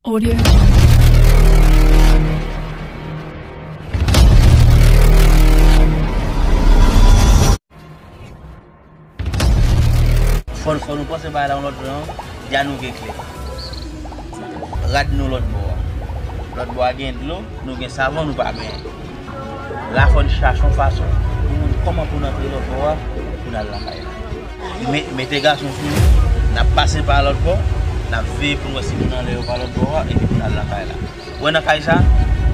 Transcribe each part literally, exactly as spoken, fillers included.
Audio. Fò, fò nou panse bagay la yon lòt jan, di a nou gen kle. Rad nou lòt bò a. Lòt bò a gen dlo, nou gen savon, nou pa benyen. La fò n chache yon fason pou nou, kòman pou n antre lòt bò a, pou n al lakay la. Men, mete gason sou nou, n ap pase pa lòt bò, n ap veye pou n wè si moun anlè yo pa lòt bò a, epi pou n al lakay la. Wè nan kay sa,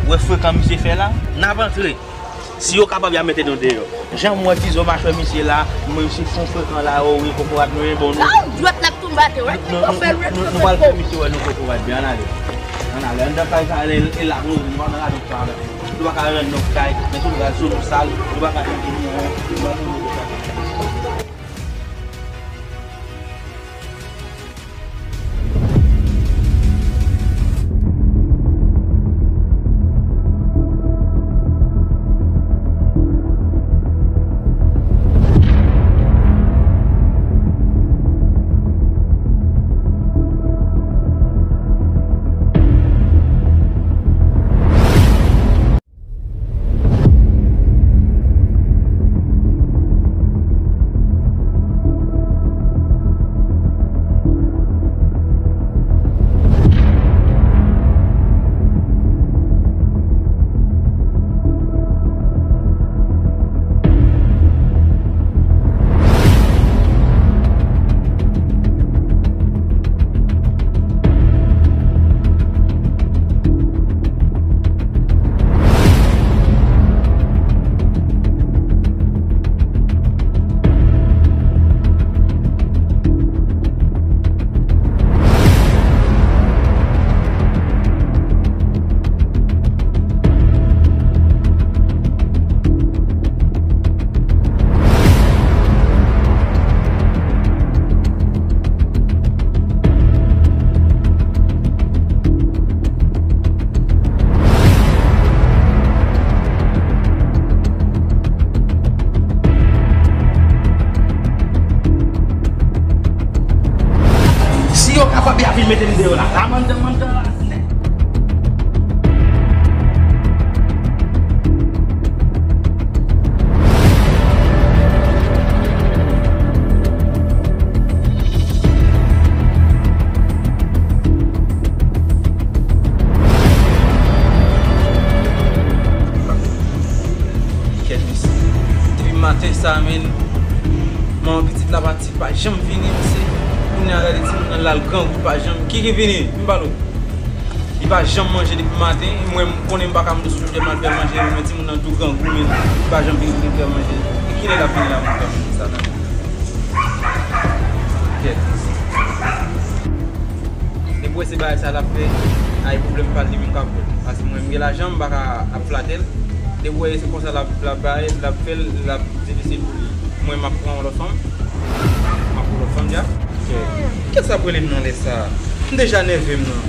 wè frekan misye fè la, n ap antre. Si yo kapab, y a mete nou deyò. Jan m wè ti zo machwè misye la, mwen si fon frekan la, o wi, kokorat nou ye bon nou. Ah, dwèt la ap tonbe atè, wè. Nou, nou, nou, nou, nou pral fè misye wè nou kokorat byen, ann ale. Ann ale, anndan kay sa, e, e la nou, nou pa nan radòt sa, nou pa ka rann nou kay, men tout bagay sou nou sal, nou pa ka fè nou, nou pa ka fè nou. Si yo kapab, y a vin mete m deyò la. La, mandan, mandan la. Kèt mesye. Depi maten sa, menn, manman pitit la pati, pa janm vini, mesye. Kounye a gade timoun nan l al grangou, pa janm. Ki ki vini? M pale w. Li pa janm manje depi maten. Mwen, m konnen m pa ka monte sou chofè m al fè manje, men timoun nan tou grangou, men li pa janm vin pou m fè manje. E kilè l ap vini la pou m fè manje sa la? Kèt. Depi w wè se bagay sa l ap fè, ay pwoblèm pa l li menm k ap fè. Paske mwen, m gen lajan, m pa ka ap flate l. Depi w wè se konsa l ap, l ap bay, l ap fè l, l ap difisil pou li. Mwen, m ap pran yon lòt fanm. M ap pran lòt fanm, dja. Kèt sa ap rele m nan lè sa? M deja nève m nan.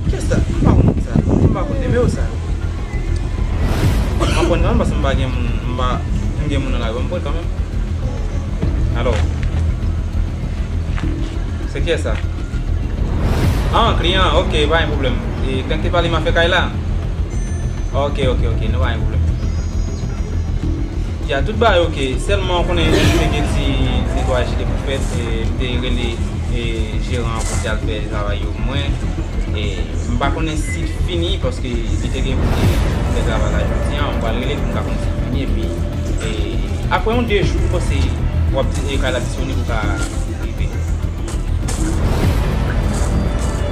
Kèt sa? M pa konn moun sa. M pa konn nimewo sa. M ap pran kanmenm paske m pa gen moun, m pa, m gen moun nan lari, m pran kanmenm. Alò. Se kiyès sa? Ah, kliyan, ok, pa gen pwoblèm. E, kliyan ki te pale m afè kay la? Ok, ok, ok, nou pa gen pwoblèm. Ya, tout bagay ok. Sèlman, ou konnen, m te gen ti netwayaj ki te pou fèt, e, m te rele, e, jeran an pou l te al fè travay yo pou mwen. E, m pa konnen si l fini, paske li te gen pou te fè travay la jodi a. M pral rele pou m ka konn si l fini, epi, e, apre yon de jou, m panse w ap di, e, kay la disponib, ou ka rive.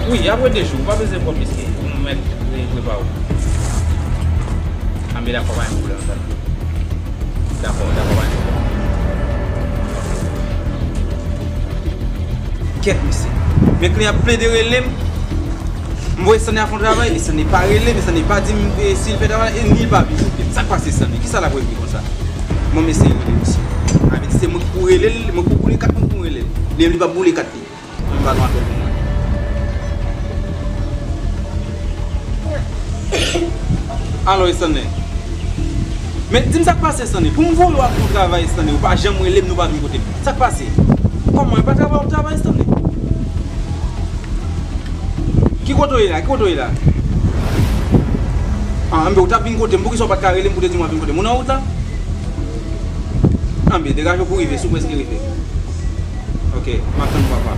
Wi, apre de jou, ou pa bezwen pran plis ke yon mèt, e, prepare w. Anben, dakò, pa gen pwoblèm, sa. Dakò, dakò, pa gen pwoblèm. Kèt, mesye. Men kliyan ap plede rele m. M voye Stanley al fè yon travay, e Stanley pa rele m, e Stanley pa di m, e, si l fè travay, e ni l pa vini. Sa k pase Stanley? Kisa l ap regle konsa? Bon, m eseye rele misye. Sa vle di se mwen ki pou rele l, mwen ki pou boule kat, mwen ki pou rele l. Li menm li p ap boule kat li. Mwen ba nou apèl pou mwen. Alo, Stanley. Men, di m sa k pase, Stanley. Pou m voye w al fè yon travay, Stanley, ou pa janm rele m, nou pa vin kote m. Sa k pase? Kòman, e pa travay w ap travay, Stanley? Ki kote w ye la? Ki kote w ye la? Ah, anben, ou t ap vin kote m. Poukisa w pa t ka rele m pou w te di m w ap vin kote m? Ou nan wout la? Anben, degaje w pou w rive, si w prèske rive. Ok, m ap tann ou, papa.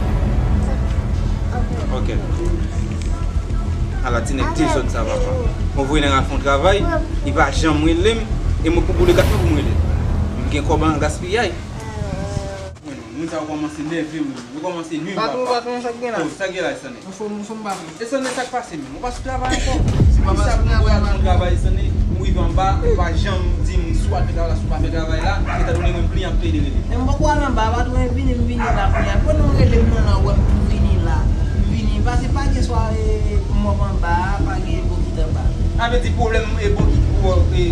Ok. Ala ti nèg dezòd sa, papa. Mwen voye nèg al fè yon travay, li pa janm rele m, e mwen pou boule kat mwen pou m rele l. M gen kòb an gaspiyay. Mwen non, moun sa yo kòmanse nève m, yo kòmanse nwi m, papa. Patwon, patwon, sa k gen la? Oh, sa k gen la, Stanley? Anfòm, anfòm, patwon. E Stanley, sa k pase menm? Ou pa sou travay ankò? Poukisa pou mwen al fè yon travay, Stanley, ou rive anba, ou pa janm di m si w al fè travay la, si w pa fè travay la, etandone mwen m kliyan ap plede rele. Men m poko al anba, patwon, e vini, m vini la kounye a. Pandan w rele m nan, nan, ou wè m tou vini la. M vini, paske pa gen sware mòp anba a, pa gen bokit anba. Sa vle di pwoblèm e bokit pou, e,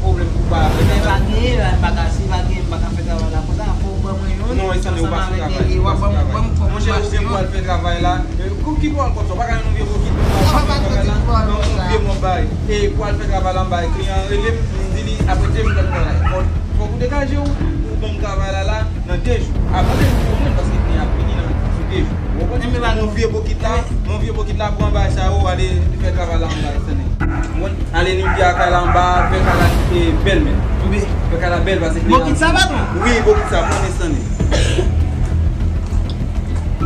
pwoblèm pou ba. Men pa gen, m pa ka, si pa gen, m pa ka fè travay la konsa, fò w ban mwen youn. Non, e Stanley, ou pa sou travay, ou pa sou travay. Monchè, ou gen pou al fè travay la. E, kou ki pou al kòb sa, ou pa ka jwenn yon vye bokit pou al fè travay la. Non, yon vye mòp bay. E pou al fè travay la, m bay kliyan an rele m, m di li, apre de jou, m pral travay. Fòk ou degaje w, ou ban m travay la la. Nan de jou. Avan de jou pou mwen, paske kliyan ap vini nan sou de jou. Ou konprann? Mon vye bokit la, mon vye bokit la, pran bagay sa yo, ale fè travay la anba, Stanley. Ou konprann? Ale netwaye kay la anba, fè kay la, e, bèl, men. Fè kay la bèl, paske kliyan. Bokit sa, patwon? Wi, bokit sa, pran, Stanley.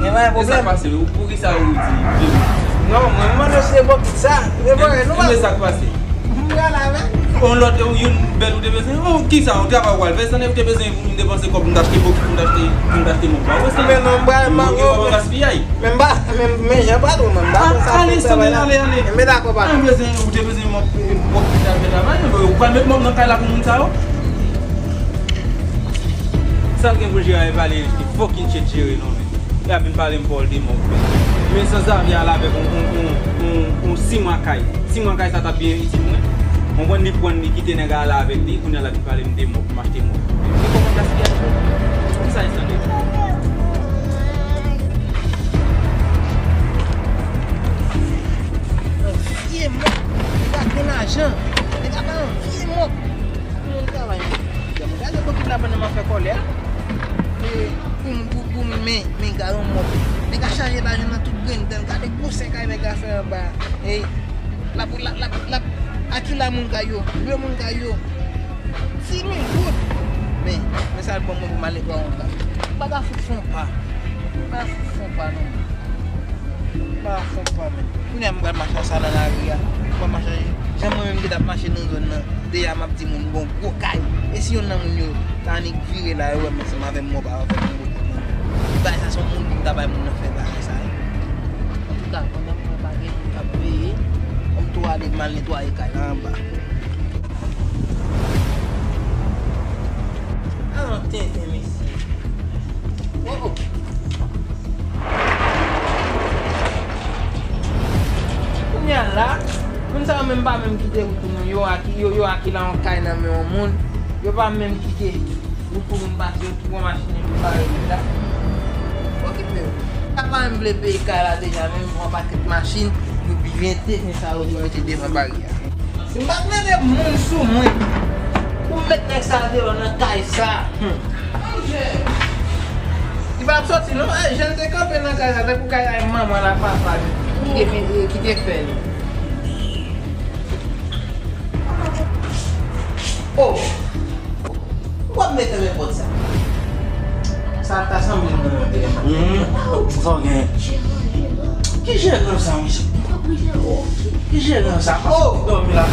Gen pa pwoblèm. E sa k pase, ou, poukisa ou di vye bokit sa? Non, mwen, m mande si se bokit sa. E vre, nou pa. E sa k pase? M pral avè. On lòt, yon bèl ou te bezwen? Ou kisa? Yon travay w al fè, Stanley, ou te bezwen pou m depanse kòb, m t achte bokit, m t achte, m t achte mòp ba. Ou wè, Stanley, men non, m pral, m gen kòb an gaspiyay. Men m pa, men, men jan patwon, men m pa konn sa pou travay la. Ale, Stanley, ale, ale. Men dakò, patwon. Ou bezwen, ou te bezwen mòp, mòp pou al fè travay, ou pral met mòp nan kay la pou moun sa yo? Sa l gen pou l jere a, e pa li ki fucking shit jere non, men. Y ap vin pale m pòl de mòp. Men san Xavier al avèk on, on, on, on, on sis mwa kay. Sis mwa kay sa t ap byen itil mwen. Mwen konn li pran li kite nèg a al avèk li, kounye a l ap vin pale m de mòp, m achte mòp. Se kòman gaspiyaj yo? Kisa e Stanley? On vye mòp. Nèg la gen lajan. Nèg la bay on vye mòp. Moun travay. Gade bokit la pandan m ap fè kòlè a. E, pou m, pou, pou m, men, men gade yon mòp. Nèg la chaje lajan nan tout grenn dan l. Gade gwosè kay nèg la fè anba. E, l ap, l ap, l ap, l ap, a ki la moun kay yo? Lwe moun kay yo. Dis mil goud. Men, men sa l ban mwen pou m al netwaye yon kay. M pa ta fout fè yon pa. M pa ta fout fè yon pa non. Pa fon pa, men. Kounye a m pral mache sa nan lari a. M pral mache. Jan mwen menm ki t ap mache nan zòn nan, deja m ap di moun bon gwo kay. E si yonn nan moun yo ta annik vire la, yo wè m ansanm avè m, mwen pa wè m gwo kay. Bagay sa se yon moun pou m ta bay moun nan fè bagay sa yo. Antouka, pandan mwen pa gen moun k ap veye, fò m tou ale m al netwaye kay la anba. Ah, tenten, mesye. Oh, oh. Kounye a la, moun sa yo menm pa menm kite wout pou moun. Yo a ki, yo, yo a ki la yon kay nan men yon moun. Yo pa menm kite wout pou moun pase, yo ki pran machin yo bare wout la. Okipe yo. Sa pa menm vle peye kay la deja, menm yon pakèt machin, yo pi vente, men sa yo, yo mete devan baryè a. Si m pa t mete moun sou mwen pou m met nèg sa deyò nan kay sa. Hmm. Li pa ap soti non. Jan l te kanpe nan kay sa, tankou kay a manman l ak papa l ki te, ki te fè l. Oh! Ou ap mete nenpòt sa. Sa ta sanble moun mwen te gentan. Hmm. Sa w gen? Ki jeran sa, mesye? Ki jeran sa? Oh! Dòmi la.